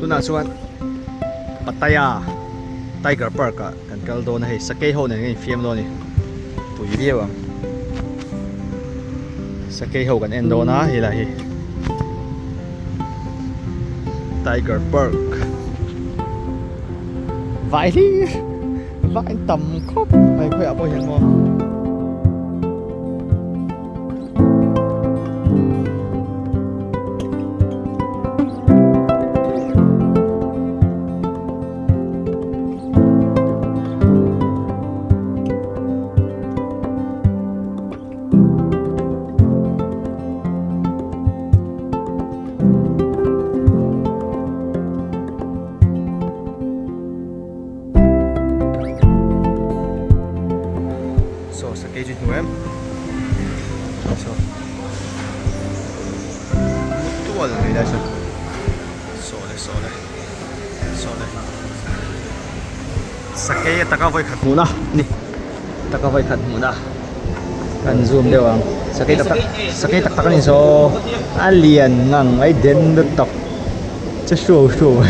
Tunah chuan Pattaya Tiger Park ah kan kal dawn a hei sakei ho nen kan infiam dawn a ni pui viau ang sakei ho kan en dawn a helai hi Tiger Park vai hlir vai tam khawp mai khawiah pawh hian maw. Saw sakei chu hnu em saw tual mai lai saw saw le saw le saw le sakei a taka vawi khat hmuhna a ni taka vawi khat hmuhna kan zoom deuh ang sakei tak tak sakei tak tak a ni saw a lian ngang mai den lutuk che hruau hruau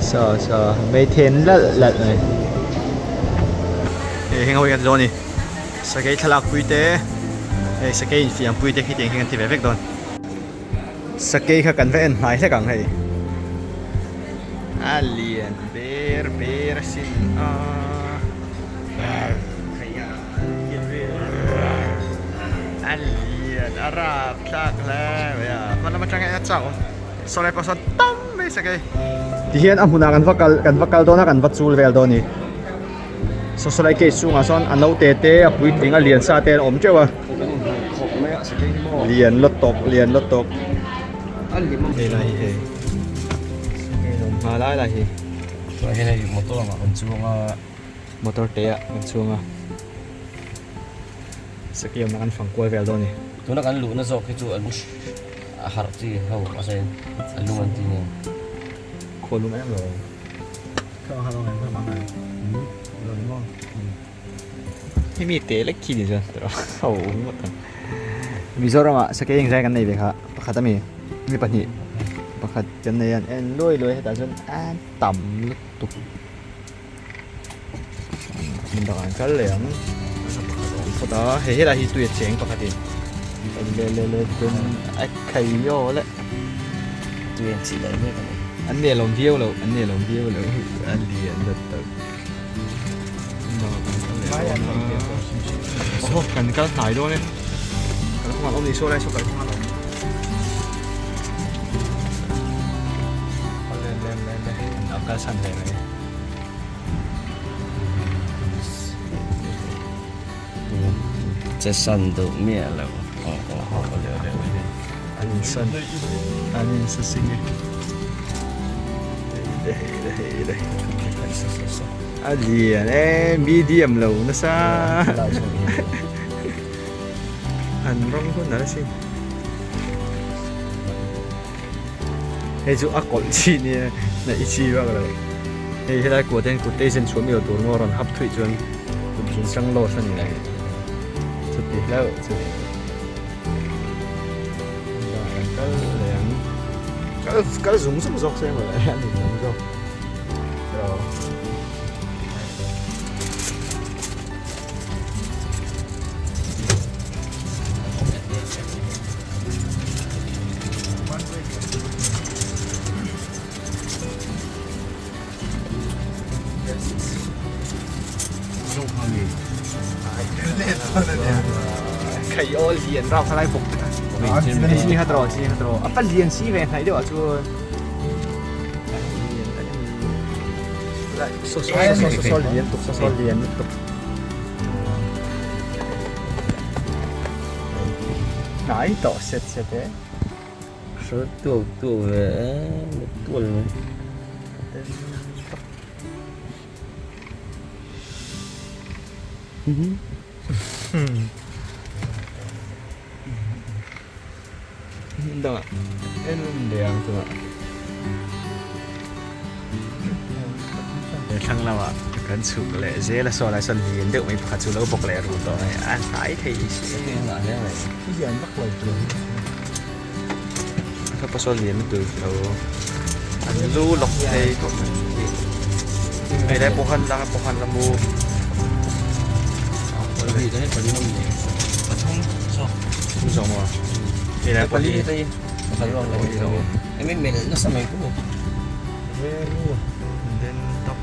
saw saw maithên lalh lalh mai hei heng ho hi kan ti dawn a ni sakei thlalak pui te hei sakei infiam pui te khi tiang hi kan ti ve vek dawn sakei kha kan va en hnai hlek ang hei a lian ber ber asin a. A lian a rap thlak hle mai a hman lam atang hian a chau saw lai pawh sawn tam mai sakei tihian a hmunah kan va kal kan va kal dawn a kan va chul vel dawn a ni saw saw lai cage chungah sawn a naute te a puitling a lian sa te an awm teuh a lian lawt tawp lian lawt tawp hei lai hi hei sakei lawm hma lai lai hi hei motor angah kan chuang a. Motor te ah kan chhung a, sakei awmna kan fang kual vel dawn a ni. Tuna kan luhna zawk hi chu an a harh chi ho a sawi a lung an ti nen. Khual lung em lo. Kha ha long em kha mang ai. Lo ni maw. Hemi te lek khi ni chuan ho ngawt ang. Mizoram ah sakei engzai kan nei ve kha pakhat ami mi pahnih pakhat kan nei a en luai luai hetah chuan a tam lutuk. Hmun dangah an kal leh ang pakhat a awm phawt a hei helai hi tui a cheng pakhatin le le le den a khai aw le tui an chih leh mek a ni an nelawm viau lo an nelawm viau lo a lian deuh tawh aw kan kal hnai dawn e kalphung an awm ni saw lai saw kalphung an awm le le le le an kalsan leh mai. Che san duh miah lo An in san an in sa sing e hei le hei le a lian e medium lo nasa an rawng hun ala sin Hei chu a kawlh chi nia na i chi vak lo. Hei helai kut hian kut te zen chhuah miau tur maw rawn hap thuih chuan kut zun chang loss a ni lo. Chuti hlauh chu. Kal leh ang. Kal kal zung zung zawk se maw le a ni ang zawk. Khai aw lian rau kha lai bawk chi kha tro chi kha tro a pa lian si ve hnai deuh ah chuan so so so so so lian tuk so so lian tuk Hnai tawh set set e. Hral tuau tuau ve e, mut tual mai. Dangah en leh ang tunah. He thlang lamah. Kan chhuk leh zel a saw lai sawn lian deuh mai pakhat chu lo bawk leh run tawh mai a hnai thei si a. Lian vak lo tur. Ka pasal lian lutuk lo an lu lawk thei khawp mai. Hei lai pawh khan la pawh khan la mu. Pathum zawk. Pathum zawk maw? Hei lai pawh hi. Em em nasa mai ku. Den top.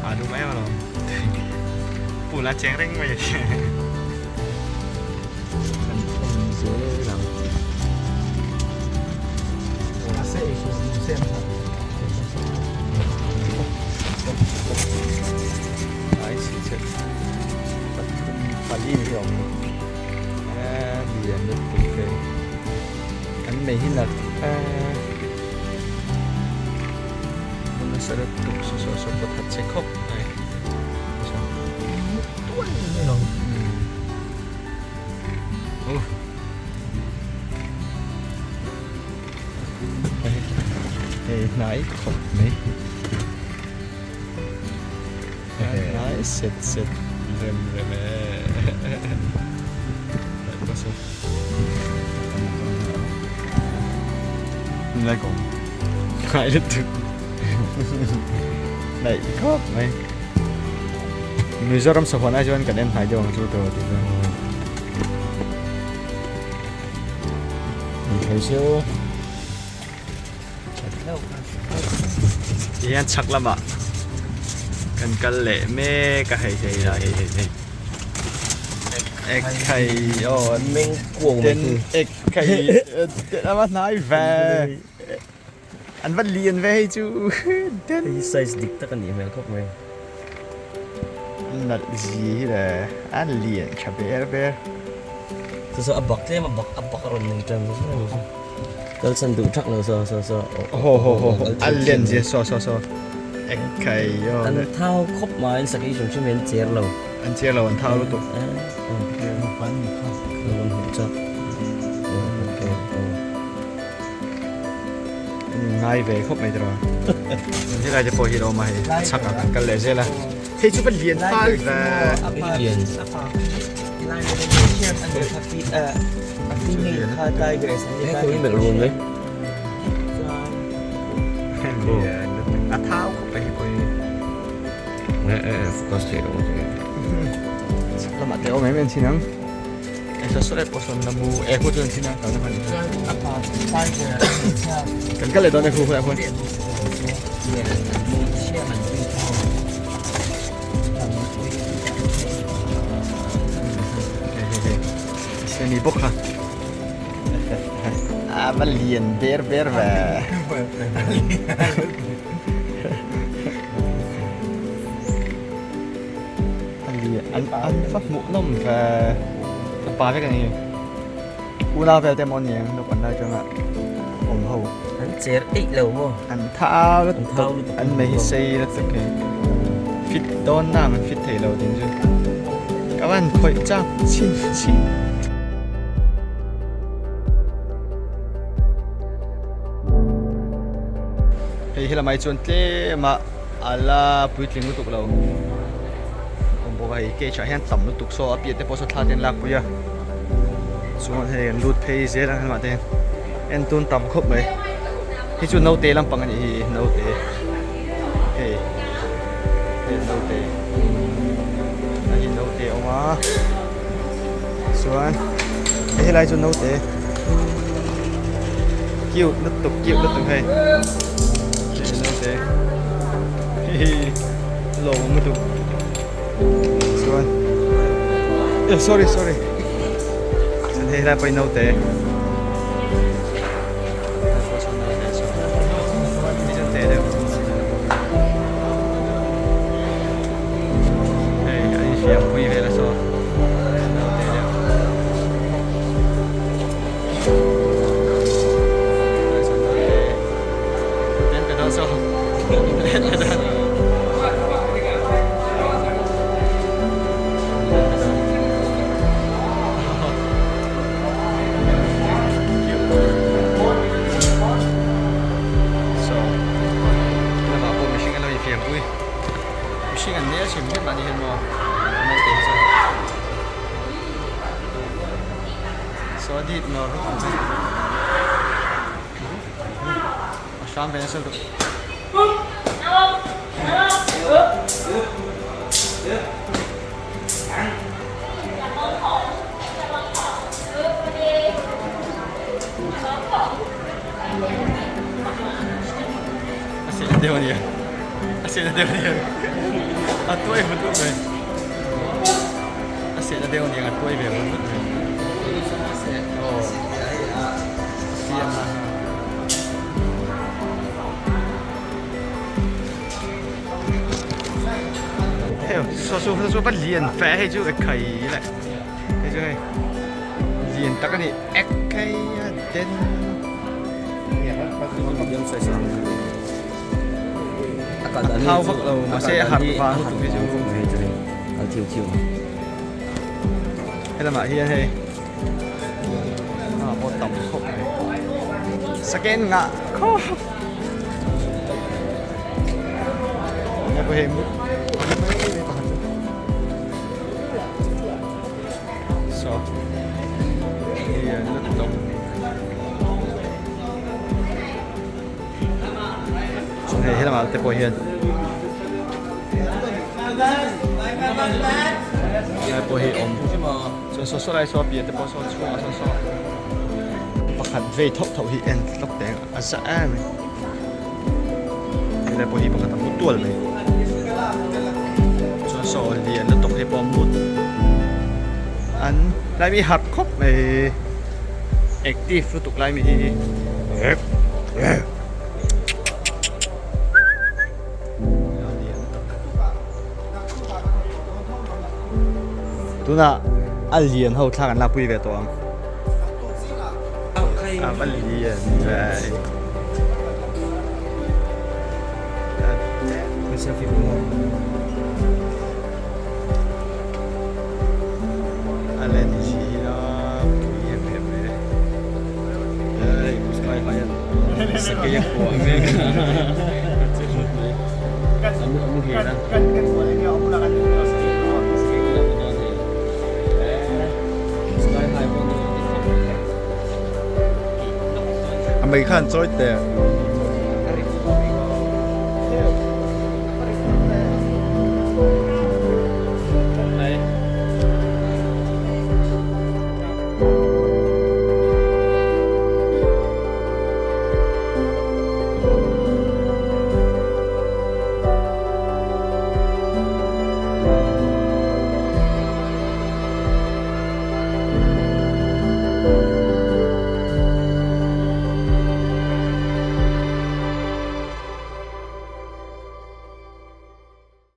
À đúng em rồi. Pù lá chén reng mai. Ai si che. Pathum pali ni awm. A lian lutuk hei. An mei hi nalh a nasa lutuk saw saw saw pawt hat che khawp mai hei hnai khawp mai hnai set set rem rem e. Lai kawng ngai lutuk daih khawp mai Mizoram sahuan ai chuan kan en hnai deuh ang chu tawh tih chuan thei chu ti hian chhak lamah kan kal leh mek a hei hei hei hei hei ek khai aw meng kuau mai ten ek khai ten a va hnai ve an va lian ve hei chu ten hei size dik tak a nih hmel khawp mai nalh zi hi le a lian tha ber ber chu chu a bak tlem a bak a bak a rawn nei tan chu kal chhan duh thak lo saw saw saw ho ho ho a lian zia saw saw saw ek khai aw an thau khawp mai an sakei hrim hrim hi an cher lo an cher lo an thau lutuk Ngai ve khawp mai tiraw. Helai te pawh hi lo awm a hei chhak ah kan kal leh zel a. Hei chu va lian fal ve. Lian. Lian lutuk a thau khawp mai hei pawh hi. Focus thei lo maw. Chhak lamah te awm em em thin ang. Kan kal leh dawn e khu khulah khuan. Ni bawk kha. A va lian ber ber ve. An an va hmuh nawm ve ka pa vek a ni unau vel te maw ni ang naupang lai atanga awm ho an cher eih lo maw an thau lutuk an mei hi sei lutuk hei fit dawn nang an fit thei lo tin chu ka van khawih chak chin chin. Hei helamah hi chuan tlem a ala puitling lutuk lo awm bawk a hei cage ah hian tam lutuk saw a piah te pawh saw thla te an lak pui a chuan hei an lut phei zel ang helamah te hian en tun tam khawp mai hei chu naute lampang a nih hi naute hei hei naute a hi naute a awm a chuan hei helai chu naute cute lutuk cute lutuk hei hei naute hihi lawm lutuk chuan eh sorry sorry chuan hei helai pawh hi naute Hei a infiam pui vel a saw naute deuh ten pe dawn saw ten pe dawn So. A hram ve nasa lutuk. A seh na deuh a nia. A seh na deuh a nia. A tuai vut vut mai. A seh na deuh a nia a tuai ve vut vut mai. Aw. Siam a. Saw saw saw va lian fe hei chu ka khai le hei chu hei lian tak ani ek hei a den a thau vak lo mahse a harh vang lutuk hi chu helamah hian hei a pawh tam khawp mai second ngah khawp so lian lutuk chuan hei helamah te pawh hian helai pawh hi awm chuan saw saw lai saw pian te pawh saw chhungah sawn saw pakhat vei thauh thauh hi en hlawk teh ang a za em mai helai pawh hi pakhat a mu tual mai chuan saw lian lutuk hei pawh a mut an lai mi harh khawp mai active lutuk lai mi hi. Tunah a lian ho thla kan lakpui ve tawh ang. A va lian ve. A len hi a pui em em mai. Sakei a kuah mek a muhil a. A mei khan chawi teh.